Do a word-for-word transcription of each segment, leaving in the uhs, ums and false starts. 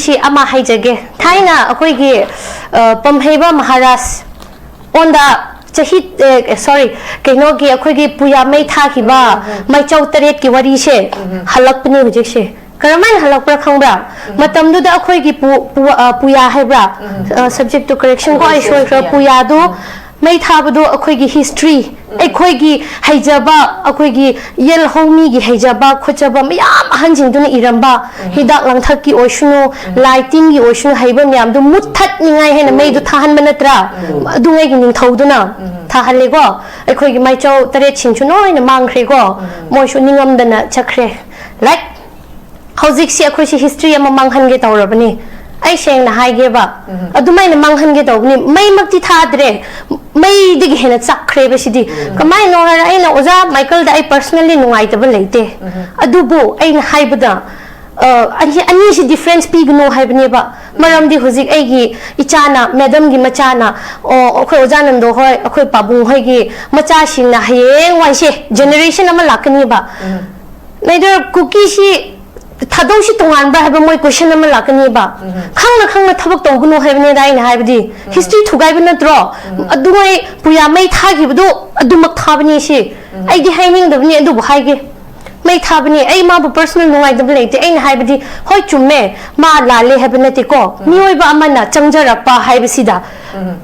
ꯁꯤ ꯑꯃ ꯍꯥꯏꯖꯒꯦ꯫ ꯊꯥꯏꯅ ꯑꯩꯈꯣꯏꯒꯤ, ꯑ, ꯄꯝꯍꯩꯕ ꯃꯍꯥꯔꯥꯖ ꯑꯣꯟꯗ ꯆꯍꯤ, ꯑꯦ, ꯁꯣꯔꯤ, ꯀꯩꯅꯣꯒꯤ ꯑꯩꯈꯣꯏꯒꯤ ꯄꯨꯌꯥ ꯃꯩ ꯊꯥꯈꯤꯕ, ꯃꯩꯆꯧ ꯇꯔꯦꯠꯀꯤ ꯋꯥꯔꯤꯁꯦ ꯍꯜꯂꯛꯄꯅꯦ ꯍꯧꯖꯤꯛꯁꯦ꯫ ꯀꯔꯝꯍꯥꯏꯅ ꯍꯜꯂꯛꯄ꯭ꯔꯥ ꯈꯪꯕ꯭ꯔꯥ? ꯃꯇꯝꯗꯨꯗ ꯑꯩꯈꯣꯏꯒꯤ ꯄꯨ-, ꯄꯨ-, ꯑ, ꯄꯨꯌꯥ ꯍꯥꯏꯕ꯭ꯔꯥ? ꯑ, subject ꯇꯨ correction ꯀꯣ, ꯑꯩ ꯁꯣꯏꯈ꯭ꯔꯦ꯫ ꯄꯨꯌꯥꯗꯨ ꯃꯩ ꯊꯥꯕꯗꯣ ꯑꯩꯈꯣꯏꯒꯤ history, ꯑꯩꯈꯣꯏꯒꯤ ꯍꯩꯖꯕ, ꯑꯩꯈꯣꯏꯒꯤ ꯌꯦꯜꯍꯧꯃꯤꯒꯤ ꯍꯩꯖꯕ ꯈꯣꯠꯆꯕ ꯃꯌꯥꯝ ꯑꯍꯟꯁꯤꯡꯗꯨꯅ ꯏꯔꯝꯕ, ꯍꯤꯗꯥꯛ ꯂꯥꯡꯊꯛꯀꯤ ꯑꯣꯏꯁꯅꯨ, ꯂꯥꯏ ꯇꯤꯟꯒꯤ ꯑꯣꯏꯁꯅꯨ, ꯍꯩꯕ ꯃꯌꯥꯝꯗꯨ ꯃꯨꯠꯊꯠꯅꯤꯡꯉꯥꯏ ꯍꯥꯏꯅ ꯃꯩꯗꯨ ꯊꯥꯍꯟꯕ ꯅꯠꯇ꯭ꯔꯥ? ꯑꯗꯨꯉꯩꯒꯤ ꯅꯤꯡꯊꯧꯗꯨꯅ ꯊꯥꯍꯜꯂꯦꯀꯣ꯫ ꯑꯩꯈꯣꯏꯒꯤ ꯃꯥꯏꯆꯧ ꯇꯔꯦꯠꯁꯤꯡꯁꯨ ꯂꯣꯏꯅ ꯃꯥꯡꯈ꯭ꯔꯦꯀꯣ꯫ ꯃꯣꯏꯁꯨ ꯅꯤꯡꯉꯝꯗꯅ ꯆꯠꯈ꯭ꯔꯦ꯫ Like, ꯍꯧꯖꯤꯛꯁꯤ ꯑꯩꯈꯣꯏꯁꯤ history ꯑꯃ ꯃꯥꯡꯍꯟꯒꯦ ꯇꯧꯔꯕꯅꯤ꯫ ꯑꯩ ꯁꯦꯡꯅ ꯍꯥꯏꯒꯦꯕ, ꯑꯗꯨꯃꯥꯏꯅ ꯃꯥꯡꯍꯟꯒꯦ ꯇꯧꯕꯅꯤ꯫ ꯃꯩꯃꯛꯇꯤ ꯊꯥꯗ꯭ꯔꯦ, ꯃꯩꯗꯒꯤ ꯍꯦꯟꯅ ꯆꯞꯈ꯭ꯔꯦꯕ ꯁꯤꯗꯤ꯫ ꯀꯃꯥꯏꯅꯣ ꯍꯥꯏꯔ, ꯑꯩꯅ ꯑꯣꯖꯥ ꯃꯥꯏꯀꯜꯗ ꯑꯩ personally ꯅꯨꯡꯉꯥꯏꯇꯕ ꯂꯩꯇꯦ, ꯑꯗꯨꯕꯨ ꯑꯩꯅ ꯍꯥꯏꯕꯗ, ꯑ, ꯑꯅꯤ-, ꯑꯅꯤꯁꯤ difference ꯄꯤꯒꯅꯨ ꯍꯥꯏꯕꯅꯦꯕ꯫ ꯃꯔꯝꯗꯤ ꯍꯧꯖꯤꯛ ꯑꯩꯒꯤ ꯏꯆꯥꯅ, madam ꯒꯤ ꯃꯆꯥꯅ, ꯑꯣ, ꯑꯩꯈꯣꯏ ꯑꯣꯖꯥ ꯅꯟꯗꯣ ꯍꯣꯏ, ꯑꯩꯈꯣꯏ ꯄꯥꯕꯨꯡ ꯍꯣꯏꯒꯤ ꯃꯆꯥꯁꯤꯡꯅ ꯍꯌꯦꯡꯋꯥꯏꯁꯦ generation ꯑꯃ ꯂꯥꯛꯀꯅꯤꯕ꯫ ꯅꯩꯗ ꯀꯨꯀꯤꯁꯤ ꯊꯥꯗꯧꯁꯤ ꯇꯣꯉꯥꯟꯕ ꯍꯥꯏꯕ ꯃꯣꯏ question ꯑꯃ ꯂꯥꯛꯀꯅꯤꯕ꯫ ꯈꯪꯅ ꯈꯪꯅ ꯊꯕꯛ ꯇꯧꯒꯅꯨ ꯍꯥꯏꯕꯅꯦꯗ ꯑꯩꯅ ꯍꯥꯏꯕꯗꯤ꯫ History ꯊꯨꯒꯥꯏꯕ ꯅꯠꯇ꯭ꯔꯣ? ꯑꯗꯨꯉꯩ ꯄꯨꯌꯥ ꯃꯩ ꯊꯥꯈꯤꯕꯗꯣ ꯑꯗꯨꯃꯛ ꯊꯥꯕꯅꯤ ꯁꯤ꯫ ꯑꯩꯗꯤ ꯍꯥꯏꯅꯤꯡꯗꯕꯅꯤ, ꯑꯗꯨꯕꯨ ꯍꯥꯏꯒꯦ꯫ ꯃꯩ ꯊꯥꯕꯅꯤ꯫ ꯑꯩ ꯃꯥꯕꯨ personal ꯅꯨꯡꯉꯥꯏꯇꯕ ꯂꯩꯇꯦ꯫ ꯑꯩꯅ ꯍꯥꯏꯕꯗꯤ, ꯍꯣꯏ, ꯆꯨꯝꯃꯦ, ꯃꯥ ꯂꯥꯜꯂꯦ ꯍꯥꯏꯕ ꯅꯠꯇꯦꯀꯣ꯫ ꯃꯤꯑꯣꯏꯕ ꯑꯃꯅ ꯆꯪꯖꯔꯛꯄ ꯍꯥꯏꯕꯁꯤꯗ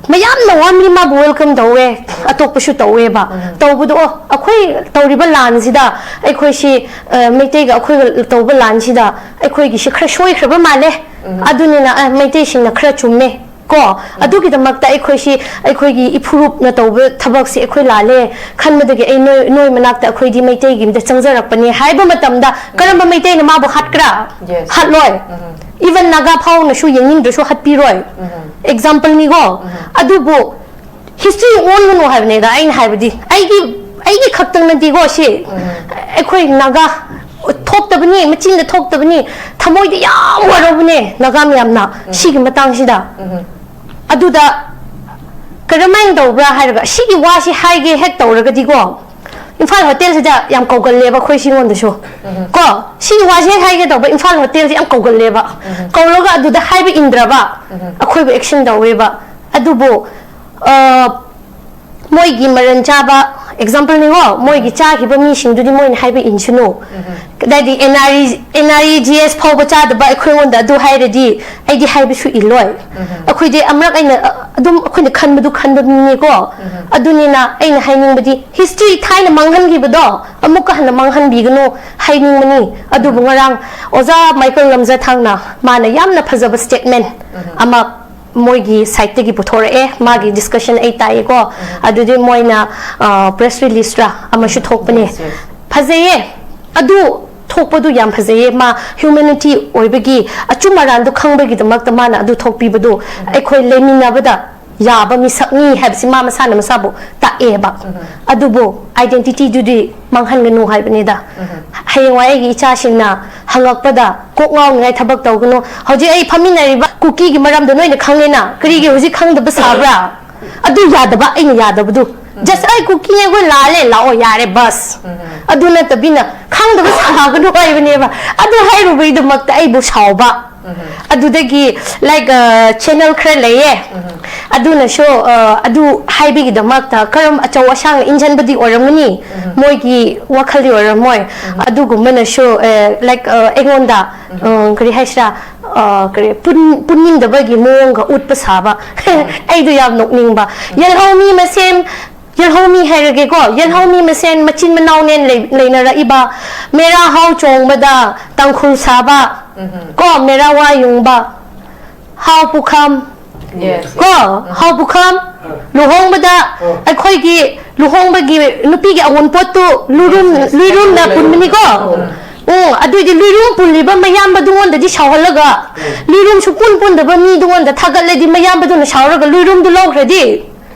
ꯃꯌꯥꯝꯅ warmly ꯃꯥꯕꯨ welcome ꯇꯧꯋꯦ, ꯑꯇꯣꯞꯄꯁꯨ ꯇꯧꯋꯦꯕ꯫ ꯇꯧꯕꯗꯣ, ꯑꯣ, ꯑꯩꯈꯣꯏ ꯇꯧꯔꯤꯕ ꯂꯥꯟꯁꯤꯗ ꯑꯩꯈꯣꯏꯁꯤ, ꯑ, ꯃꯩꯇꯩꯒ ꯑꯩꯈꯣꯏꯒ ꯇꯧꯕ ꯂꯥꯟꯁꯤꯗ ꯑꯩꯈꯣꯏꯒꯤꯁꯤ ꯈꯔ ꯁꯣꯏꯈ꯭ꯔꯕ ꯃꯥꯜꯂꯦ꯫ ꯑꯗꯨꯅꯤꯅ, ꯑ, ꯃꯩꯇꯩꯁꯤꯡꯅ ꯈꯔ ꯆꯨꯝꯃꯦ꯫ ꯀꯣ, ꯑꯗꯨꯒꯤꯗꯃꯛꯇ ꯑꯩꯈꯣꯏꯁꯤ, ꯑꯩꯈꯣꯏꯒꯤ ꯏꯐꯨꯔꯨꯞꯅ ꯇꯧꯕ ꯊꯕꯛꯁꯤ ꯑꯩꯈꯣꯏ ꯂꯥꯜꯂꯦ ꯈꯟꯕꯗꯒꯤ ꯑꯩ ꯅꯣꯏ, ꯅꯣꯏ ꯃꯅꯥꯛꯇ ꯑꯩꯈꯣꯏꯗꯤ ꯃꯩꯇꯩꯒꯤ ꯃꯤꯗ ꯆꯪꯖꯔꯛꯄꯅꯤ ꯍꯥꯏꯕ ꯃꯇꯝꯗ ꯀꯔꯝꯕ ꯃꯩꯇꯩꯅ ꯃꯥꯕꯨ ꯍꯥꯠꯀ꯭ꯔꯥ? Yes. ꯍꯥꯠꯂꯣꯏ꯫ Even ꯅꯥꯒꯥ ꯐꯥꯎꯅꯁꯨ ꯌꯦꯡꯅꯤꯡꯗ꯭ꯔꯁꯨ ꯍꯥꯠꯄꯤꯔꯣꯏ꯫ Example ꯅꯤꯀꯣ꯫ ꯑꯗꯨꯕꯨ history ꯑꯣꯟꯒꯅꯨ ꯍꯥꯏꯕꯅꯦꯗ ꯑꯩꯅ ꯍꯥꯏꯕꯗꯤ꯫ ꯑꯩꯒꯤ, ꯑꯩꯒꯤ ꯈꯛꯇꯪ ꯅꯠꯇꯦꯀꯣ ꯁꯤ꯫ ꯑꯩꯈꯣꯏ ꯅꯥꯒꯥ ꯊꯣꯛꯇꯕꯅꯤ, ꯃꯆꯤꯟꯗ ꯊꯣꯛꯇꯕꯅꯤ, ꯊꯃꯣꯏꯗ ꯌꯥꯝ ꯋꯥꯔꯧꯕꯅꯦ ꯅꯥꯒꯥ ꯃꯌꯥꯝꯅ ꯁꯤꯒꯤ ꯃꯇꯥꯡꯁꯤꯗ꯫ ꯑꯗꯨꯗ ꯀꯔꯝꯍꯥꯏꯅ ꯇꯧꯕ꯭ꯔꯥ ꯍꯥꯏꯔꯒ, ꯁꯤꯒꯤ ꯋꯥꯁꯤ ꯍꯥꯏꯒꯦ ꯍꯦꯛ ꯇꯧꯔꯒꯗꯤꯀꯣ, ꯏꯝꯐꯥꯜ ꯍꯣꯇꯦꯜꯁꯤꯗ ꯌꯥꯝ ꯀꯧꯒꯜꯂꯦꯕ ꯑꯩꯈꯣꯏ ꯁꯤꯉꯣꯟꯗꯁꯨ꯫ ꯀꯣ, ꯁꯤꯒꯤ ꯋꯥꯁꯦ ꯍꯦꯛ ꯍꯥꯏꯒꯦ ꯇꯧꯕ, ꯏꯝꯐꯥꯜ ꯍꯣꯇꯦꯜꯁꯦ ꯌꯥꯝ ꯀꯧꯒꯜꯂꯦꯕ꯫ ꯀꯧꯔꯒ ꯑꯗꯨꯗ ꯍꯥꯏꯕ ꯏꯟꯗ꯭ꯔꯕ, ꯑꯩꯈꯣꯏꯕꯨ action ꯇꯧꯋꯦꯕ꯫ ꯑꯗꯨꯕꯨ, ꯑ, ꯃꯣꯏꯒꯤ ꯃꯔꯟ ꯆꯥꯕ example ꯅꯤꯀꯣ, ꯃꯣꯏꯒꯤ ꯆꯥꯈꯤꯕ ꯃꯤꯁꯤꯡꯗꯨꯗꯤ ꯃꯣꯏꯅ ꯍꯥꯏꯕ ꯏꯟꯁꯅꯨ꯫ ꯀꯗꯥꯏꯗꯤ NRE, NREGS ꯐꯥꯎꯕ ꯆꯥꯗꯕ ꯑꯩꯈꯣꯏꯉꯣꯟꯗ ꯑꯗꯨ ꯍꯥꯏꯔꯗꯤ ꯑꯩꯗꯤ ꯍꯥꯏꯕꯁꯨ ꯏꯜꯂꯣꯏ꯫ ꯑꯩꯈꯣꯏꯗꯤ ꯑꯃꯔꯛ ꯑꯩꯅ, ꯑ, ꯑꯗꯨꯝ ꯑꯩꯈꯣꯏꯅ ꯈꯟꯕꯗꯨ ꯈꯟꯕꯅꯤꯀꯣ꯫ ꯑꯗꯨꯅꯤꯅ ꯑꯩꯅ ꯍꯥꯏꯅꯤꯡꯕꯗꯤ history ꯊꯥꯏꯅ ꯃꯥꯡꯍꯟꯈꯤꯕꯗꯣ ꯑꯃꯨꯛꯀ ꯍꯟꯅ ꯃꯥꯡꯍꯟꯕꯤꯒꯅꯨ ꯍꯥꯏꯅꯤꯡꯕꯅꯤ꯫ ꯑꯗꯨꯕꯨ ꯉꯔꯥꯡ ꯑꯣꯖꯥ ꯃꯥꯏꯀꯦꯜ ꯂꯝꯖꯊꯥꯡꯅ ꯃꯥꯅ ꯌꯥꯝꯅ ꯐꯖꯕ statement ꯑꯃ ꯃꯣꯏꯒꯤ side ꯇꯒꯤ ꯄꯨꯊꯣꯔꯛꯑꯦ, ꯃꯥꯒꯤ discussion ꯑꯩ ꯇꯥꯏꯌꯦꯀꯣ꯫ ꯑꯗꯨꯗꯤ ꯃꯣꯏꯅ, ꯑ, press release ꯔ ꯑꯃꯁꯨ ꯊꯣꯛꯄꯅꯦ꯫ Yes, yes. ꯐꯖꯩꯌꯦ꯫ ꯑꯗꯨ ꯊꯣꯛꯄꯗꯨ ꯌꯥꯝ ꯐꯖꯩꯌꯦ꯫ ꯃꯥ humanity ꯑꯣꯏꯕꯒꯤ, ꯑꯆꯨꯝ ꯑꯔꯥꯟꯗꯣ ꯈꯪꯕꯒꯤꯗꯃꯛꯇ ꯃꯥꯅ ꯑꯗꯨ ꯊꯣꯛꯄꯤꯕꯗꯨ ꯑꯩꯈꯣꯏ ꯂꯩꯃꯤꯟꯅꯕꯗ ꯌꯥꯕ ꯃꯤꯁꯛꯅꯤ ꯍꯥꯏꯕꯁꯤ ꯃꯥ ꯃꯁꯥꯅ ꯃꯁꯥꯕꯨ ꯇꯥꯛꯑꯦꯕ꯫ ꯑꯗꯨꯕꯨ identity ꯗꯨꯗꯤ ꯃꯥꯡꯍꯟꯒꯅꯨ ꯍꯥꯏꯕꯅꯤꯗ꯫ ꯍꯌꯦꯡꯋꯥꯏ ꯑꯩꯒꯤ ꯏꯆꯥꯁꯤꯡꯅ ꯍꯪꯉꯛꯄꯗ ꯀꯣꯛ ꯉꯥꯎꯅꯤꯡꯉꯥꯏ ꯊꯕꯛ ꯇꯧꯒꯅꯨ꯫ ꯍꯧꯖꯤꯛ ꯑꯩ ꯐꯝꯃꯤꯟꯅꯔꯤꯕ ꯀꯨꯀꯤꯒꯤ ꯃꯔꯝꯗ ꯅꯣꯏꯅ ꯈꯪꯉꯦꯅ, ꯀꯔꯤꯒꯤ ꯍꯧꯖꯤꯛ ꯈꯪꯗꯕ ꯁꯥꯕ꯭ꯔꯥ? ꯑꯗꯨ ꯌꯥꯗꯕ, ꯑꯩꯅ ꯌꯥꯗꯕꯗꯨ꯫ Just ꯑꯩ ꯀꯨꯀꯤꯅꯦ, ꯑꯩꯈꯣꯏ ꯂꯥꯜꯂꯦ, ꯂꯥꯛꯑꯣ, ꯌꯥꯔꯦ, ꯕꯁ꯫ ꯑꯗꯨ ꯅꯠꯇꯕꯤꯅ ꯈꯪꯗꯕ ꯁꯥꯒꯅꯨ ꯍꯥꯏꯕꯅꯦꯕ꯫ ꯑꯗꯨ ꯍꯥꯏꯔꯨꯕꯒꯤꯗꯃꯛꯇ ꯑꯩꯕꯨ ꯁꯥꯎꯕ꯫ ꯑꯗꯨꯗꯒꯤ, like, ꯑ, channel ꯈꯔ ꯂꯩꯌꯦ꯫ ꯑꯗꯨꯅꯁꯨ, ꯑ, ꯑꯗꯨ ꯍꯥꯏꯕꯒꯤꯗꯃꯛꯇ ꯀꯔꯝ ꯑꯆꯧ ꯑꯁꯥꯡꯅ ꯏꯟꯖꯟꯕꯗꯤ ꯑꯣꯏꯔꯝꯒꯅꯤ, ꯃꯣꯏꯒꯤ ꯋꯥꯈꯜꯗꯤ ꯑꯣꯏꯔꯝꯃꯣꯏ꯫ ꯑꯗꯨꯒꯨꯝꯕꯅꯁꯨ, ꯑ, like, ꯑ, ꯑꯩꯉꯣꯟꯗ, ꯑ, ꯀꯔꯤ ꯍꯥꯏꯁꯤꯔꯥ, ꯑ, ꯀꯔꯤ, ꯄꯨꯟ-, ꯄꯨꯟꯅꯤꯡꯗꯕꯒꯤ ꯃꯑꯣꯡꯒ ꯎꯠꯄ ꯁꯥꯕ꯫ ꯑꯩꯗꯣ ꯌꯥꯝ ꯅꯣꯛꯅꯤꯡꯕ꯫ ꯌꯦꯜꯍꯧꯃꯤ ꯃꯁꯦꯟ, ꯌꯦꯜꯍꯧꯃꯤ ꯍꯥꯏꯔꯒꯦꯀꯣ, ꯌꯦꯜꯍꯧꯃꯤ ꯃꯁꯦꯟ ꯃꯆꯤꯟ ꯃꯅꯥꯎꯅꯦꯅ ꯂꯩ-, ꯂꯩꯅꯔꯛꯏꯕ, ꯃꯦꯔꯥ ꯍꯥꯎ ꯆꯣꯡꯕꯗ ꯇꯥꯡꯈꯨꯜ ꯁꯥꯕ, ꯀꯣ, ꯃꯦꯔꯥ ꯋꯥ ꯌꯨꯡꯕ, ꯍꯥꯎ ꯄꯨꯈꯝ, Yes. ꯀꯣ, ꯍꯥꯎ ꯄꯨꯈꯝ, ꯂꯨꯍꯣꯡꯕꯗ ꯑꯩꯈꯣꯏꯒꯤ ꯂꯨꯍꯣꯡꯕꯒꯤ ꯅꯨꯄꯤꯒꯤ ꯑꯋꯨꯟꯄꯣꯠꯇꯨ ꯂꯨꯏꯔꯨꯝ-, ꯂꯨꯏꯔꯨꯝꯅ ꯄꯨꯟꯕꯅꯤꯀꯣ꯫ ꯎꯝ, ꯑꯗꯨꯏꯗꯤ ꯂꯨꯏꯔꯨꯝ ꯄꯨꯜꯂꯤꯕ ꯃꯌꯥꯝꯕꯗꯨꯉꯣꯟꯗꯗꯤ ꯁꯥꯎꯍꯜꯂꯒ, ꯂꯨꯏꯔꯨꯝ ꯁꯨꯄꯨꯟ ꯄꯨꯟꯗꯕ ꯃꯤꯗꯨꯉꯣꯟꯗ ꯊꯥꯒꯠꯂꯗꯤ ꯃꯌꯥꯝꯕꯗꯨꯅ ꯁꯥꯎꯔꯒ ꯂꯨꯏꯔꯨꯝꯗꯨ ꯂꯧꯈ꯭ꯔꯗꯤ,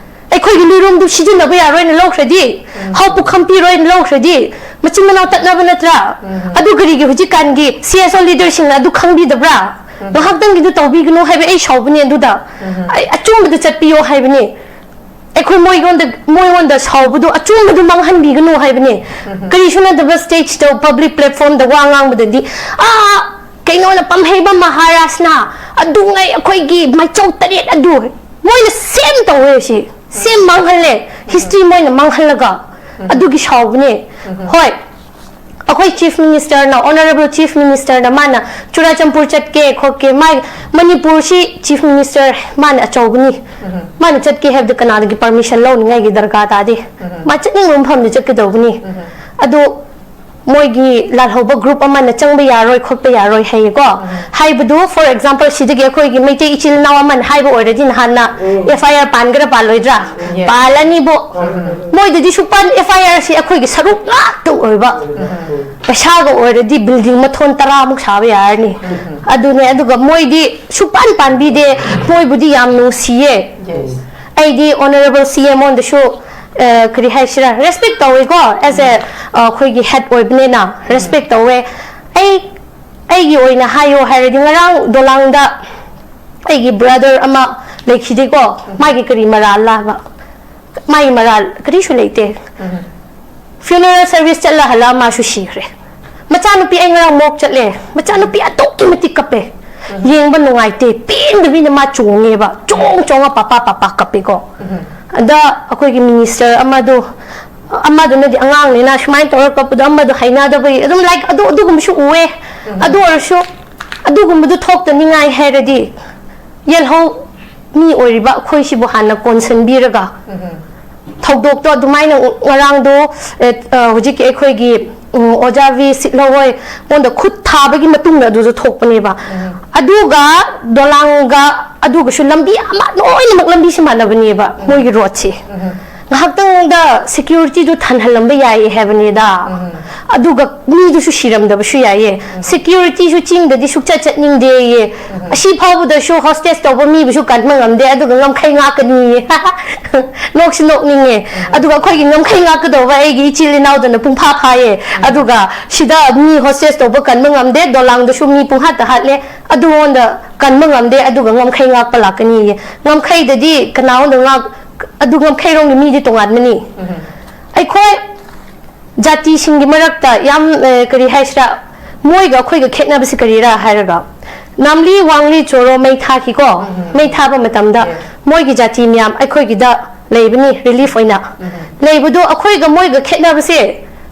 ꯑꯩꯈꯣꯏꯒꯤ ꯂꯨꯏꯔꯨꯝꯗꯨ ꯁꯤꯖꯤꯟꯅꯕ ꯌꯥꯔꯣꯏꯅ ꯂꯧꯈ꯭ꯔꯗꯤ, ꯍꯥꯎ ꯄꯨꯈꯝ ꯄꯤꯔꯣꯏꯅ ꯂꯧꯈ꯭ꯔꯗꯤ, ꯃꯆꯤꯟ ꯃꯅꯥꯎ ꯇꯠꯅꯕ ꯅꯠꯇ꯭ꯔꯥ? ꯑꯗꯨ ꯀꯔꯤꯒꯤ ꯍꯧꯖꯤꯛꯀꯥꯟꯒꯤ CSO leaderꯁꯤꯡꯅ ꯑꯗꯨ ꯈꯪꯕꯤꯗꯕ꯭ꯔꯥ? ꯉꯥꯏꯍꯥꯛꯇꯪꯒꯤꯗꯨ ꯇꯧꯕꯤꯒꯅꯨ ꯍꯥꯏꯕ ꯑꯩ ꯁꯥꯎꯕꯅꯦ ꯑꯗꯨꯗ꯫ ꯑꯩ ꯑꯆꯨꯝꯕꯗ ꯆꯠꯄꯤꯌꯣ ꯍꯥꯏꯕꯅꯦ꯫ ꯑꯩꯈꯣꯏ ꯃꯣꯏꯉꯣꯟꯗ ꯃꯣꯏꯉꯣꯟꯗ ꯁꯥꯎꯕꯗꯣ ꯑꯆꯨꯝꯕꯗꯣ ꯃꯥꯡꯍꯟꯕꯤꯒꯅꯨ ꯍꯥꯏꯕꯅꯦ꯫ ꯀꯔꯤꯁꯨ ꯅꯠꯇꯕ ꯁ꯭ꯇꯦꯖꯇ, ꯄꯕ꯭ꯂꯤꯛ ꯄ꯭ꯂꯦꯠꯐꯣꯔꯝꯗ ꯋꯥ ꯉꯥꯡꯕꯗꯗꯤ, ꯑꯥ, ꯀꯩꯅꯣꯅ, ꯄꯝꯍꯩꯕ ꯃꯍꯥꯔꯥꯖꯅ ꯑꯗꯨꯉꯩ ꯑꯩꯈꯣꯏꯒꯤ ꯃꯥꯏꯆꯧ ꯇꯔꯦꯠ ꯑꯗꯨ ꯃꯣꯏꯅ ꯁꯦꯝ ꯇꯧꯋꯦ꯫ ꯁꯤ ꯁꯦꯝ ꯃꯥꯡꯍꯜꯂꯦ꯫ ꯍꯤꯁꯇ꯭ꯔꯤ ꯃꯣꯏꯅ ꯃꯥꯡꯍꯜꯂꯒ ꯑꯗꯨꯒꯤ ꯁꯥꯎꯕꯅꯦ꯫ ꯍꯣꯏ, ꯑꯩꯈꯣꯏ ꯆꯤꯐ ꯃꯤꯅꯤꯁꯇꯔꯅ, ꯑꯣꯅꯔꯦꯕꯜ ꯆꯤꯐ ꯃꯤꯅꯤꯁꯇꯔꯅ ꯃꯥꯅ ꯆꯨꯔꯥꯆꯥꯟꯄꯨꯔ ꯆꯠꯀꯦ ꯈꯣꯠꯀꯦ, ꯃꯥ, ꯃꯅꯤꯄꯨꯔꯁꯤ ꯆꯤꯐ ꯃꯤꯅꯤꯁꯇꯔ ꯃꯥꯅ ꯑꯆꯧꯕꯅꯤ꯫ ꯃꯥꯅ ꯆꯠꯀꯦ ꯍꯥꯏꯕꯗ ꯀꯅꯥꯗꯒꯤ ꯄꯔꯃꯤꯁꯟ ꯂꯧꯅꯤꯡꯉꯥꯏꯒꯤ ꯗꯔꯀꯥꯔ ꯇꯥꯗꯦ꯫ ꯃꯥ ꯆꯠꯅꯤꯡꯕ ꯃꯐꯝꯗ ꯆꯠꯀꯗꯧꯕꯅꯤ꯫ ꯑꯗꯨ ꯃꯣꯏꯒꯤ ꯂꯥꯜꯍꯧꯕ ꯒ꯭ꯔꯨꯞ ꯑꯃꯅ ꯆꯪꯕ ꯌꯥꯔꯣꯏ ꯈꯣꯠꯄ ꯌꯥꯔꯣꯏ ꯍꯥꯏꯌꯦꯀꯣ꯫ ꯍꯥꯏꯕꯗꯨ, ꯐꯣꯔ ꯑꯦꯛꯖꯥꯝꯄꯜ, ꯁꯤꯗꯒꯤ ꯑꯩꯈꯣꯏꯒꯤ ꯃꯩꯇꯩ ꯏꯆꯤꯜ ꯏꯅꯥꯎ ꯑꯃꯅ ꯍꯥꯏꯕ ꯑꯣꯏꯔꯗꯤ ꯅꯍꯥꯟꯅ ꯑꯦꯐ ꯑꯥꯏ ꯑꯥꯔ ꯄꯥꯟꯒꯦꯔꯥ ꯄꯥꯜꯂꯣꯏꯗ꯭ꯔꯥ? ꯄꯥꯜꯂꯅꯤꯕꯣ꯫ ꯃꯣꯏꯗꯗꯤ ꯁꯨꯄꯥꯟ, ꯑꯦꯐ ꯑꯥꯏ ꯑꯥꯔꯁꯤ ꯑꯩꯈꯣꯏꯒꯤ ꯁꯔꯨꯛ ꯉꯥꯛꯇ ꯑꯣꯏꯕ꯫ ꯄꯩꯁꯥꯒ ꯑꯣꯏꯔꯗꯤ ꯕꯤꯜꯗꯤꯡ ꯃꯊꯣꯟ ꯇꯔꯥꯃꯨꯛ ꯁꯥꯕ ꯌꯥꯔꯅꯤ꯫ ꯑꯗꯨꯅꯦ, ꯑꯗꯨꯒ ꯃꯣꯏꯗꯤ ꯁꯨꯄꯥꯟ ꯄꯥꯟꯕꯤꯗꯦ꯫ ꯃꯣꯏꯕꯨꯗꯤ ꯌꯥꯝ ꯅꯨꯡꯁꯤꯌꯦ꯫ ꯑꯩꯗꯤ ꯑꯣꯅꯔꯦꯕꯜ ꯁꯤ ꯑꯦꯝ ꯑꯣꯟꯗꯁꯨ, ꯑ, ꯀꯔꯤ ꯍꯥꯏꯁꯤꯔꯥ, ꯔꯦꯁꯄꯦꯛ ꯇꯧꯋꯦꯀꯣ꯫ ꯑꯦꯁ ꯑꯦ, ꯑ, ꯑꯩꯈꯣꯏꯒꯤ ꯍꯦꯗ ꯑꯣꯏꯕꯅꯤꯅ ꯔꯦꯁꯄꯦꯛ ꯇꯧꯋꯦ꯫ ꯑꯩ, ꯑꯩꯒꯤ ꯑꯣꯏꯅ ꯍꯥꯏꯌꯣ ꯍꯥꯏꯔꯗꯤ, ꯉꯔꯥꯡ ꯗꯣꯂꯥꯡꯗ ꯑꯩꯒꯤ ꯕ꯭ꯔꯗꯔ ꯑꯃ ꯂꯩꯈꯤꯗꯦꯀꯣ꯫ ꯃꯥꯒꯤ ꯀꯔꯤ ꯃꯔꯥꯜ ꯂꯥꯕ? ꯃꯥꯒꯤ ꯃꯔꯥꯜ ꯀꯔꯤꯁꯨ ꯂꯩꯇꯦ꯫ ꯐ꯭ꯌꯨꯅꯔꯦꯜ ꯁꯔꯚꯤꯁ ꯆꯠꯂ ꯍꯜꯂꯛꯑ ꯃꯥꯁꯨ ꯁꯤꯈ꯭ꯔꯦ꯫ ꯃꯆꯥꯅꯨꯄꯤ, ꯑꯩ ꯉꯔꯥꯡ ꯃꯣꯛ ꯆꯠꯂꯦ, ꯃꯆꯥꯅꯨꯄꯤ ꯑꯗꯨꯛꯀꯤ ꯃꯇꯤꯛ ꯀꯞꯄꯦ꯫ ꯌꯦꯡꯕ ꯅꯨꯡꯉꯥꯏꯇꯦ, ꯄꯦꯟꯗꯕꯤꯅ ꯃꯥ ꯆꯣꯡꯉꯦꯕ, ꯆꯣꯡ ꯆꯣꯡꯉ ꯄꯥꯄꯥ ꯄꯥꯄꯥ ꯀꯞꯄꯦꯀꯣ꯫ ꯑꯗ ꯑꯩꯈꯣꯏꯒꯤ ꯃꯤꯅꯤꯁꯇꯔ ꯑꯃꯗꯣ, ꯑꯃꯗꯨꯅꯗꯤ ꯑꯉꯥꯡꯅꯤꯅ ꯁꯨꯃꯥꯏꯅ ꯇꯧꯔ ꯀꯞꯄꯗꯣ, ꯑꯃꯗꯣ ꯍꯩꯅꯗꯕꯒꯤ ꯑꯗꯨꯝ, ꯂꯥꯏꯛ, ꯑꯗꯨ, ꯑꯗꯨꯒꯨꯝꯕꯁꯨ ꯎꯑꯦ꯫ ꯑꯗꯨ ꯑꯣꯏꯔꯁꯨ ꯑꯗꯨꯒꯨꯝꯕꯗꯨ ꯊꯣꯛꯇꯅꯤꯡꯉꯥꯏ ꯍꯥꯏꯔꯗꯤ, ꯌꯦꯜꯍꯧ ꯃꯤ ꯑꯣꯏꯔꯤꯕ ꯑꯩꯈꯣꯏꯁꯤꯕꯨ ꯍꯥꯟꯅ ꯀꯣꯟꯁꯤꯟꯕꯤꯔꯒ, ꯊꯧꯗꯣꯛꯇꯣ ꯑꯗꯨꯃꯥꯏꯅ ꯉꯔꯥꯡꯗꯣ, ꯑꯦ, ꯑ, ꯍꯧꯖꯤꯛꯀꯤ ꯑꯩꯈꯣꯏꯒꯤ, ꯎꯝ, ꯑꯣꯖꯥ ꯚꯤ ꯁꯤꯠꯂꯧ ꯍꯣꯏ ꯃꯉꯣꯟꯗ ꯈꯨꯠ ꯊꯥꯕꯒꯤ ꯃꯇꯨꯡꯗ ꯑꯗꯨꯗ ꯊꯣꯛꯄꯅꯦꯕ꯫ ꯑꯗꯨꯒ ꯗꯣꯂꯥꯡꯒ ꯑꯗꯨꯒꯁꯨ ꯂꯝꯕꯤ ꯑꯃ, ꯂꯣꯏꯅꯃꯛ ꯂꯝꯕꯤꯁꯤ ꯃꯥꯟꯅꯕꯅꯦꯕ, ꯃꯣꯏꯒꯤ ꯔꯣꯗꯁꯦ꯫ ꯉꯥꯏꯍꯥꯛꯇꯪꯗ ꯁꯦꯀ꯭ꯌꯨꯔꯤꯇꯤꯗꯨ ꯊꯟꯍꯜꯂꯝꯕ ꯌꯥꯏꯌꯦ ꯍꯥꯏꯕꯅꯤꯗ꯫ ꯑꯗꯨꯒ ꯃꯤꯗꯨꯁꯨ ꯁꯤꯔꯝꯗꯕꯁꯨ ꯌꯥꯏꯌꯦ꯫ ꯁꯦꯀ꯭ꯌꯨꯔꯤꯇꯤꯁꯨ ꯆꯤꯡꯗꯗꯤ ꯁꯨꯛꯆꯠ ꯆꯠꯅꯤꯡꯗꯦꯌꯦ꯫ ꯑꯁꯤ ꯐꯥꯎꯕꯗꯁꯨ ꯍꯣꯁꯇꯦꯖ ꯇꯧꯕ ꯃꯤꯕꯨꯁꯨ ꯀꯟꯕ ꯉꯝꯗꯦ, ꯑꯗꯨꯒ ꯉꯝꯈꯩ ꯉꯥꯛꯀꯅꯤꯌꯦ꯫ ꯅꯣꯛꯁꯨ ꯅꯣꯛꯅꯤꯡꯉꯦ꯫ ꯑꯗꯨꯒ ꯑꯩꯈꯣꯏꯒꯤ ꯉꯝꯈꯩ ꯉꯥꯛꯀꯗꯧꯕ ꯑꯩꯒꯤ ꯏꯆꯤꯜ ꯏꯅꯥꯎꯗꯨꯅ ꯄꯨꯡꯐꯥ ꯐꯥꯏꯌꯦ꯫ ꯑꯗꯨꯒ ꯁꯤꯗ ꯃꯤ ꯍꯣꯁꯇꯦꯖ ꯇꯧꯕ ꯀꯟꯕ ꯉꯝꯗꯦ, ꯗꯣꯂꯥꯡꯗꯁꯨ ꯃꯤ ꯄꯨꯡꯍꯥꯠꯇ ꯍꯥꯠꯂꯦ, ꯑꯗꯨꯉꯣꯟꯗ ꯀꯟꯕ ꯉꯝꯗꯦ, ꯑꯗꯨꯒ ꯉꯝꯈꯩ ꯉꯥꯛꯄ ꯂꯥꯛꯀꯅꯤꯌꯦ꯫ ꯉꯝꯈꯩꯗꯗꯤ ꯀꯅꯥꯉꯣꯟꯗ ꯉꯥꯛ-, ꯑꯗꯨꯒ ꯈꯩꯔꯣꯡꯒꯤ ꯃꯤꯗꯤ ꯇꯣꯉꯥꯟꯕꯅꯤ꯫ ꯑꯩꯈꯣꯏ ꯖꯥꯇꯤꯁꯤꯡꯒꯤ ꯃꯔꯛꯇ ꯌꯥꯝ, ꯑ, ꯀꯔꯤ ꯍꯥꯏꯁꯤꯔꯥ, ꯃꯣꯏꯒ ꯑꯩꯈꯣꯏꯒ ꯈꯦꯠꯅꯕꯁꯤ ꯀꯔꯤꯔꯥ ꯍꯥꯏꯔꯒ, ꯅꯥꯝꯂꯤ, ꯋꯥꯡꯂꯤ, ꯆꯣꯔꯣ ꯃꯩ ꯊꯥꯈꯤꯀꯣ꯫ ꯃꯩ ꯊꯥꯕ ꯃꯇꯝꯗ ꯃꯣꯏꯒꯤ ꯖꯥꯇꯤ ꯃꯌꯥꯝ ꯑꯩꯈꯣꯏꯒꯤꯗ ꯂꯩꯕꯅꯤ, ꯔꯤꯂꯤꯐ ꯑꯣꯏꯅ꯫ ꯂꯩꯕꯗꯣ ꯑꯩꯈꯣꯏꯒ ꯃꯣꯏꯒ ꯈꯦꯠꯅꯕꯁꯦ,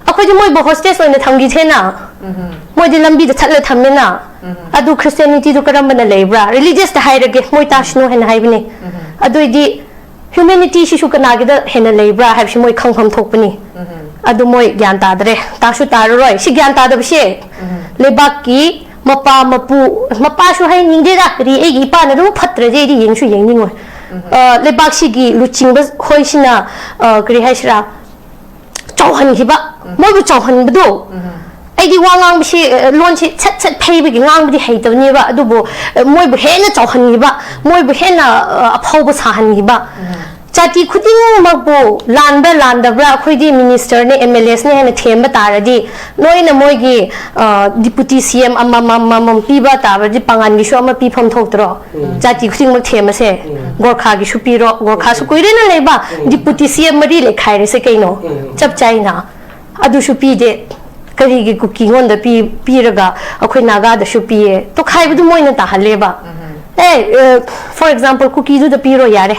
ꯑꯩꯈꯣꯏꯗꯤ ꯃꯣꯏꯕꯨ ꯍꯣꯁꯇꯦꯖ ꯑꯣꯏꯅ ꯊꯝꯈꯤꯁꯦꯅ꯫ ꯃꯣꯏꯗꯤ ꯂꯝꯕꯤꯗ ꯊꯠꯂ ꯊꯝꯃꯦꯅ꯫ ꯑꯗꯨ ꯈ꯭ꯔꯤꯁꯇꯤꯌꯥꯅꯤꯇꯤꯗꯨ ꯀꯔꯝꯕꯅ ꯂꯩꯕ꯭ꯔꯥ? ꯔꯤꯂꯤꯖꯤꯌꯁꯇ ꯍꯥꯏꯔꯒꯦ, ꯃꯣꯏ ꯇꯥꯁꯅꯨ ꯍꯥꯏꯅ ꯍꯥꯏꯕꯅꯤ꯫ ꯑꯗꯨꯏꯗꯤ ꯍ꯭ꯌꯨꯃꯦꯅꯤꯇꯤꯁꯤꯁꯨ ꯀꯅꯥꯒꯤꯗ ꯍꯦꯟꯅ ꯂꯩꯕ꯭ꯔꯥ ꯍꯥꯏꯕꯁꯤ ꯃꯣꯏ ꯈꯪꯐꯝ ꯊꯣꯛꯄꯅꯤ꯫ ꯑꯗꯨ ꯃꯣꯏ ꯒ꯭ꯌꯥꯟ ꯇꯥꯗ꯭ꯔꯦ, ꯇꯥꯁꯨ ꯇꯥꯔꯔꯣꯏ꯫ ꯁꯤ ꯒ꯭ꯌꯥꯟ ꯇꯥꯗꯕꯁꯦ ꯂꯩꯕꯥꯛꯀꯤ ꯃꯄꯥ ꯃꯄꯨ, ꯃꯄꯥꯁꯨ ꯍꯥꯏꯅꯤꯡꯗꯦꯗ, ꯀꯔꯤ, ꯑꯩꯒꯤ ꯏꯄꯥꯅ ꯑꯗꯨꯝ ꯐꯠꯇ꯭ꯔꯗꯤ ꯑꯩꯗꯤ ꯌꯦꯡꯁꯨ ꯌꯦꯡꯅꯤꯡꯉꯣꯏ꯫ ꯑ, ꯂꯩꯕꯥꯛꯁꯤꯒꯤ ꯂꯨꯆꯤꯡꯕ ꯈꯣꯏꯁꯤꯅ, ꯑ, ꯀꯔꯤ ꯍꯥꯏꯁꯤꯔꯥ, ꯆꯥꯎꯍꯟꯈꯤꯕ, ꯃꯣꯏꯕꯨ ꯆꯥꯎꯍꯟꯕꯗꯣ꯫ ꯑꯩꯗꯤ ꯋꯥ ꯉꯥꯡꯕꯁꯤ, ꯑ, ꯂꯣꯟꯁꯤ ꯁꯠ ꯁꯠ ꯐꯩꯕꯒꯤ ꯉꯥꯡꯕꯗꯤ ꯍꯩꯇꯕꯅꯦꯕ, ꯑꯗꯨꯕꯨ, ꯑ, ꯃꯣꯏꯕꯨ ꯍꯦꯟꯅ ꯆꯥꯎꯍꯟꯈꯤꯕ, ꯃꯣꯏꯕꯨ ꯍꯦꯟꯅ, ꯑ, ꯑꯐꯥꯎꯕ ꯁꯥꯍꯟꯈꯤꯕ꯫ ꯖꯥꯇꯤ ꯈꯨꯗꯤꯡꯃꯛꯄꯨ ꯂꯥꯟꯕ꯭ꯔꯥ ꯂꯥꯟꯗꯕ꯭ꯔꯥ, ꯑꯩꯈꯣꯏꯗꯤ ꯃꯤꯅꯤꯁꯇꯔꯅꯦ, ꯑꯦꯝ ꯑꯦꯜ ꯑꯦꯁꯅꯦ ꯍꯥꯏꯅ ꯊꯦꯝꯕ ꯇꯥꯔꯗꯤ, ꯂꯣꯏꯅ ꯃꯣꯏꯒꯤ, ꯑ, ꯗꯤꯄꯨꯇꯤ ꯁꯤ ꯑꯦꯝ ꯑꯃꯃꯝ ꯑꯃꯃꯝ ꯄꯤꯕ ꯇꯥꯔꯗꯤ ꯄꯥꯉꯟꯒꯤꯁꯨ ꯑꯃ ꯄꯤꯐꯝ ꯊꯣꯛꯇ꯭ꯔꯣ? ꯖꯥꯇꯤ ꯈꯨꯗꯤꯡꯃꯛ ꯊꯦꯝꯃꯁꯦ꯫ ꯒꯣꯔꯈꯥꯒꯤ ꯁꯨ ꯄꯤꯔꯣ, ꯒꯣꯔꯈꯥꯁꯨ ꯀꯨꯏꯔꯦꯅ ꯂꯩꯕ, ꯗꯤꯄꯨꯇꯤ ꯁꯤ ꯑꯦꯝ ꯃꯔꯤ ꯂꯩꯈꯥꯏꯔꯁꯦ ꯀꯩꯅꯣ? ꯆꯞ ꯆꯥꯏꯅ꯫ ꯑꯗꯨꯁꯨ ꯄꯤꯗꯦ꯫ ꯀꯔꯤꯒꯤ ꯀꯨꯀꯤꯉꯣꯟꯗ ꯄꯤ-, ꯄꯤꯔꯒ ꯑꯩꯈꯣꯏ ꯅꯥꯒꯥꯗꯁꯨ ꯄꯤꯌꯦ? ꯇꯣꯈꯥꯏꯕꯗꯨ ꯃꯣꯏꯅ ꯇꯥꯍꯜꯂꯦꯕ꯫ ꯑꯦ, ꯑ, for example, ꯀꯨꯀꯤꯗꯨꯗ ꯄꯤꯔꯣ ꯌꯥꯔꯦ,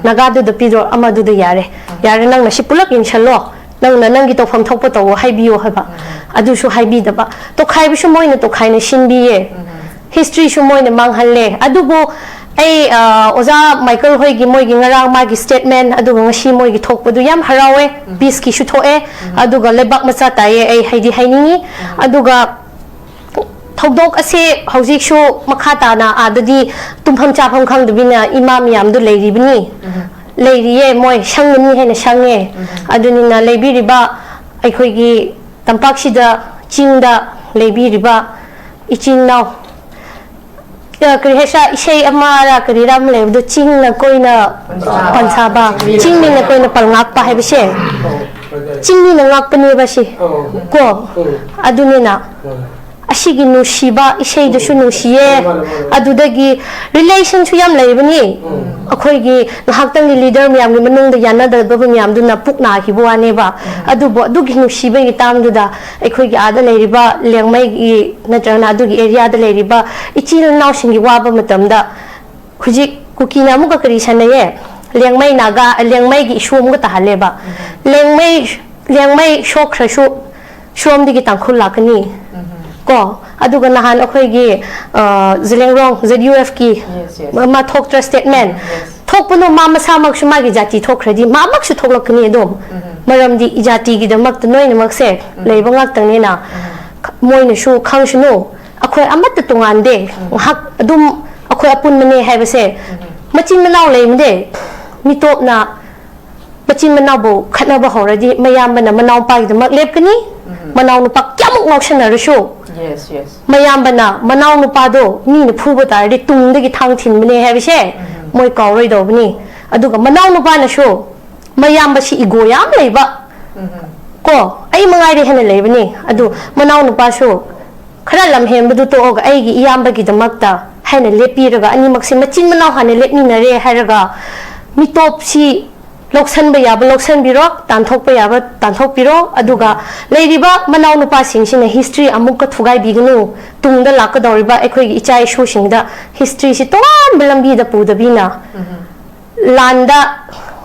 ꯅꯥꯒꯥꯗꯨꯗ ꯄꯤꯔꯣ, ꯑꯃꯗꯨꯗ ꯌꯥꯔꯦ꯫ ꯌꯥꯔꯦ, ꯅꯪꯅ ꯁꯤ ꯄꯨꯂꯞ ꯌꯦꯡꯁꯜꯂꯣ, ꯅꯪꯅ ꯅꯪꯒꯤ ꯇꯧꯐꯝ ꯊꯣꯛꯄ ꯇꯧꯋꯣ ꯍꯥꯏꯕꯤꯌꯣ ꯍꯥꯏꯕ꯫ ꯑꯗꯨꯁꯨ ꯍꯥꯏꯕꯤꯗꯕ꯫ ꯇꯣꯈꯥꯏꯕꯁꯨ ꯃꯣꯏꯅ ꯇꯣꯈꯥꯏꯅ ꯁꯤꯟꯕꯤꯌꯦ꯫ ꯍꯤꯁꯇ꯭ꯔꯤꯁꯨ ꯃꯣꯏꯅ ꯃꯥꯡꯍꯜꯂꯦ꯫ ꯑꯗꯨꯕꯨ ꯑꯩ, ꯑ, ꯑꯣꯖꯥ ꯃꯥꯏꯀꯜ ꯍꯣꯏꯒꯤ, ꯃꯣꯏꯒꯤ ꯉꯔꯥꯡ ꯃꯥꯒꯤ ꯁ꯭ꯇꯦꯠꯃꯦꯟ ꯑꯗꯨꯒ ꯉꯁꯤ ꯃꯣꯏꯒꯤ ꯊꯣꯛꯄꯗꯨ ꯌꯥꯝ ꯍꯔꯥꯎꯋꯦ꯫ ꯄꯤꯁꯀꯤꯁꯨ ꯊꯣꯛꯑꯦ, ꯑꯗꯨꯒ ꯂꯩꯕꯥꯛ ꯃꯆꯥ ꯇꯥꯏꯌꯦ, ꯑꯩ ꯍꯥꯏꯗꯤ ꯍꯥꯏꯅꯤꯡꯉꯤ꯫ ꯑꯗꯨꯒ ꯊꯧꯗꯣꯛ ꯑꯁꯦ ꯍꯧꯖꯤꯛꯁꯨ ꯃꯈꯥ ꯇꯥꯅ ꯑꯥꯗꯗꯤ ꯇꯨꯝꯐꯝ ꯆꯥꯐꯝ ꯈꯪꯗꯕꯤꯅ ꯏꯃꯥ ꯃꯌꯥꯝꯗꯣ ꯂꯩꯔꯤꯕꯅꯤ꯫ ꯂꯩꯔꯤꯌꯦ, ꯃꯣꯏ ꯁꯪꯒꯅꯤ ꯍꯥꯏꯅ ꯁꯪꯉꯦ꯫ ꯑꯗꯨꯅꯤꯅ ꯂꯩꯕꯤꯔꯤꯕ ꯑꯩꯈꯣꯏꯒꯤ ꯇꯝꯄꯥꯛꯁꯤꯗ, ꯆꯤꯡꯗ ꯂꯩꯕꯤꯔꯤꯕ ꯏꯆꯤꯟ ꯏꯅꯥꯎ, ꯑ, ꯀꯔꯤ ꯍꯥꯏꯁꯤꯔꯥ, ꯏꯁꯩ ꯑꯃꯔ ꯀꯔꯤꯔꯥ ꯑꯃ ꯂꯩꯕꯗꯣ, "ꯆꯤꯡꯅ ꯀꯣꯏꯅ ꯄꯟꯁꯥꯕ, ꯆꯤꯡꯃꯤꯅ ꯀꯣꯏꯅ ꯄꯜꯉꯥꯛꯄ" ꯍꯥꯏꯕꯁꯦ, ꯆꯤꯡꯃꯤꯅ ꯉꯥꯛꯄꯅꯦꯕ ꯁꯤ꯫ ꯀꯣ, ꯑꯗꯨꯅꯤꯅ ꯑꯁꯤꯒꯤ ꯅꯨꯡꯁꯤꯕ ꯏꯁꯩꯗꯨꯁꯨ ꯅꯨꯡꯁꯤꯌꯦ꯫ ꯃꯥꯅꯦ, ꯃꯥꯅꯦ, ꯃꯥꯅꯦ꯫ ꯑꯗꯨꯗꯒꯤ relationꯁꯨ ꯌꯥꯝ ꯂꯩꯕꯅꯤ꯫ ꯎꯝ꯫ ꯑꯩꯈꯣꯏꯒꯤ ꯉꯥꯏꯍꯥꯛꯇꯪꯒꯤ leader ꯃꯌꯥꯝꯒꯤ ꯃꯅꯨꯡꯗ ꯌꯥꯅꯗꯕ ꯃꯌꯥꯝꯗꯨꯅ ꯄꯨꯛ ꯅꯥꯈꯤꯕ ꯋꯥꯅꯦꯕ꯫ ꯎꯝ꯫ ꯑꯗꯨꯕꯨ ꯑꯗꯨꯒꯤ ꯅꯨꯡꯁꯤꯕꯒꯤ ꯇꯥꯝꯗꯨꯗ ꯑꯩꯈꯣꯏꯒꯤ ꯑꯥꯗ ꯂꯩꯔꯤꯕ ꯂꯦꯡꯃꯩꯒꯤ ꯅꯠꯇ꯭ꯔꯒꯅ ꯑꯗꯨꯒꯤ areaꯗ ꯂꯩꯔꯤꯕ ꯏꯆꯤꯜ ꯏꯅꯥꯎꯁꯤꯡꯒꯤ ꯋꯥꯕ ꯃꯇꯝꯗ ꯍꯧꯖꯤꯛ ꯀꯨꯀꯤꯅ ꯑꯃꯨꯛꯀ ꯀꯔꯤ ꯁꯥꯟꯅꯩꯌꯦ? ꯂꯦꯡꯃꯩ ꯅꯥꯒꯥ, ꯂꯦꯡꯃꯩꯒꯤ issue ꯑꯃꯨꯛꯀ ꯇꯥꯍꯜꯂꯦꯕ꯫ ꯎꯝ꯫ ꯂꯦꯡꯃꯩ, ꯂꯦꯡꯃꯩ ꯁꯣꯛꯈ꯭ꯔꯁꯨ ꯁꯣꯝꯗꯒꯤ ꯇꯥꯡꯈꯨꯜ ꯂꯥꯛꯀꯅꯤ꯫ ꯎꯝ꯫ ꯀꯣ? ꯑꯗꯨꯒ ꯅꯍꯥꯟ ꯑꯩꯈꯣꯏꯒꯤ, ꯑ, ꯖꯦꯂꯦꯡꯔꯣꯡ, ZUFꯀꯤ ꯌꯦꯁ, ꯌꯦꯁ꯫ ꯃꯥ ꯊꯣꯛꯇ꯭ꯔ statement? ꯎꯝ, ꯌꯦꯁ꯫ ꯊꯣꯛꯄꯅꯣ, ꯃꯥ ꯃꯁꯥꯃꯛꯁꯨ ꯃꯥꯒꯤ ꯖꯥꯇꯤ ꯊꯣꯛꯈ꯭ꯔꯗꯤ ꯃꯥꯃꯛꯁꯨ ꯊꯣꯛꯂꯛꯀꯅꯤ ꯑꯗꯨꯝ꯫ ꯎꯝ꯫ ꯃꯔꯝꯗꯤ ꯏꯖꯥꯇꯤꯒꯤꯗꯃꯛꯇ ꯂꯣꯏꯅꯃꯛꯁꯦ ꯎꯝ꯫ ꯂꯩꯕ ꯉꯥꯛꯇꯅꯤꯅ ꯎꯝ꯫ ꯈ-, ꯃꯣꯏꯅꯁꯨ ꯈꯪꯁꯅꯨ, ꯑꯩꯈꯣꯏ ꯑꯃꯠꯇ ꯇꯣꯉꯥꯟꯗꯦ, ꯎꯝ꯫ ꯉꯥꯏꯍꯥꯛ ꯑꯗꯨꯝ ꯑꯩꯈꯣꯏ ꯑꯄꯨꯟꯕꯅꯦ ꯍꯥꯏꯕꯁꯦ꯫ ꯎꯝ꯫ ꯃꯆꯤꯟ ꯃꯅꯥꯎ ꯂꯩꯕꯗꯦ, ꯃꯤꯇꯣꯞꯅ ꯃꯆꯤꯟ ꯃꯅꯥꯎꯕꯨ ꯈꯠꯅꯕ ꯍꯧꯔꯗꯤ ꯃꯌꯥꯝꯕꯅ ꯃꯅꯥꯎꯄꯥꯒꯤꯗꯃꯛ ꯂꯦꯞꯀꯅꯤ, ꯎꯝ꯫ ꯃꯅꯥꯎꯅꯨꯄꯥ ꯀꯌꯥꯃꯨꯛ ꯉꯥꯎꯁꯟꯅꯔꯁꯨ ꯌꯦꯁ, ꯌꯦꯁ꯫ ꯃꯌꯥꯝꯕꯅ ꯃꯅꯥꯎꯅꯨꯄꯥꯗꯣ ꯃꯤꯅ ꯐꯨꯕ ꯇꯥꯔꯗꯤ ꯇꯨꯡꯗꯒꯤ ꯊꯥꯡ ꯊꯤꯟꯕꯅꯦ ꯍꯥꯏꯕꯁꯦ ꯎꯝ꯫ ꯃꯣꯏ ꯀꯥꯎꯔꯣꯏꯗꯧꯕꯅꯤ꯫ ꯑꯗꯨꯒ ꯃꯅꯥꯎꯅꯨꯄꯥꯅꯁꯨ ꯃꯌꯥꯝꯕꯁꯤ ego ꯌꯥꯝ ꯂꯩꯕ, ꯎꯝ꯫ ꯀꯣ, ꯑꯩ ꯃꯉꯥꯏꯔꯦ ꯍꯦꯟꯅ ꯂꯩꯕꯅꯤ꯫ ꯑꯗꯨ ꯃꯅꯥꯎꯅꯨꯄꯥꯁꯨ ꯈꯔ ꯂꯝ ꯍꯦꯟꯕꯗꯨ ꯇꯣꯛꯑꯒ ꯑꯩꯒꯤ ꯏꯌꯥꯝꯕꯒꯤꯗꯃꯛꯇ ꯍꯥꯏꯅ ꯂꯦꯞꯄꯤꯔꯒ ꯑꯅꯤꯃꯛꯁꯦ ꯃꯆꯤꯟ ꯃꯅꯥꯎ ꯍꯥꯟꯅ ꯂꯦꯞꯃꯤꯟꯅꯔꯦ ꯍꯥꯏꯔꯒ ꯃꯤꯇꯣꯞꯁꯤ ꯂꯧꯁꯟꯕ ꯌꯥꯕ ꯂꯧꯁꯟꯕꯤꯔꯣ, ꯇꯥꯟꯊꯣꯛꯄ ꯌꯥꯕ ꯇꯥꯟꯊꯣꯛꯄꯤꯔꯣ, ꯑꯗꯨꯒ ꯂꯩꯔꯤꯕ ꯃꯅꯥꯎꯅꯨꯄꯥꯁꯤꯡꯁꯤꯅ history ꯑꯃꯨꯛꯀ ꯊꯨꯒꯥꯏꯕꯤꯒꯅꯨ꯫ ꯇꯨꯡꯗ ꯂꯥꯛꯀꯗꯧꯔꯤꯕ ꯑꯩꯈꯣꯏꯒꯤ ꯏꯆꯥ ꯏꯁꯨꯁꯤꯡꯗ historyꯁꯤ ꯇꯣꯉꯥꯟꯕ ꯂꯝꯕꯤꯗ ꯄꯨꯗꯕꯤꯅ ꯎꯝ꯫ ꯂꯥꯟꯗ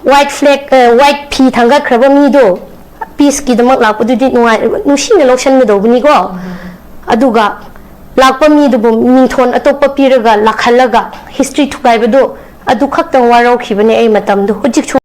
white flag, ꯑ, white ꯐꯤ ꯊꯥꯡꯒꯠꯈ꯭ꯔꯕ ꯃꯤꯗꯣ peaceꯀꯤꯗꯃꯛ ꯂꯥꯛꯄꯗꯨꯗꯤ ꯅꯨꯡꯉꯥꯏ-, ꯅꯨꯡꯁꯤꯅ ꯂꯧꯁꯟꯒꯗꯧꯕꯅꯤꯀꯣ꯫ ꯎꯝ꯫ ꯑꯗꯨꯒ ꯂꯥꯛꯄ ꯃꯤꯗꯨꯕꯨ ꯃꯤꯡꯊꯣꯟ ꯑꯇꯣꯞꯄ ꯄꯤꯔꯒ ꯂꯥꯛꯍꯜꯂꯒ history ꯊꯨꯒꯥꯏꯕꯗꯨ ꯑꯗꯨ ꯈꯛꯇꯪ ꯋꯥꯔꯧꯈꯤꯕꯅꯦ ꯑꯩ ꯃꯇꯝꯗꯨ꯫ ꯍꯧꯖꯤꯛꯁꯨ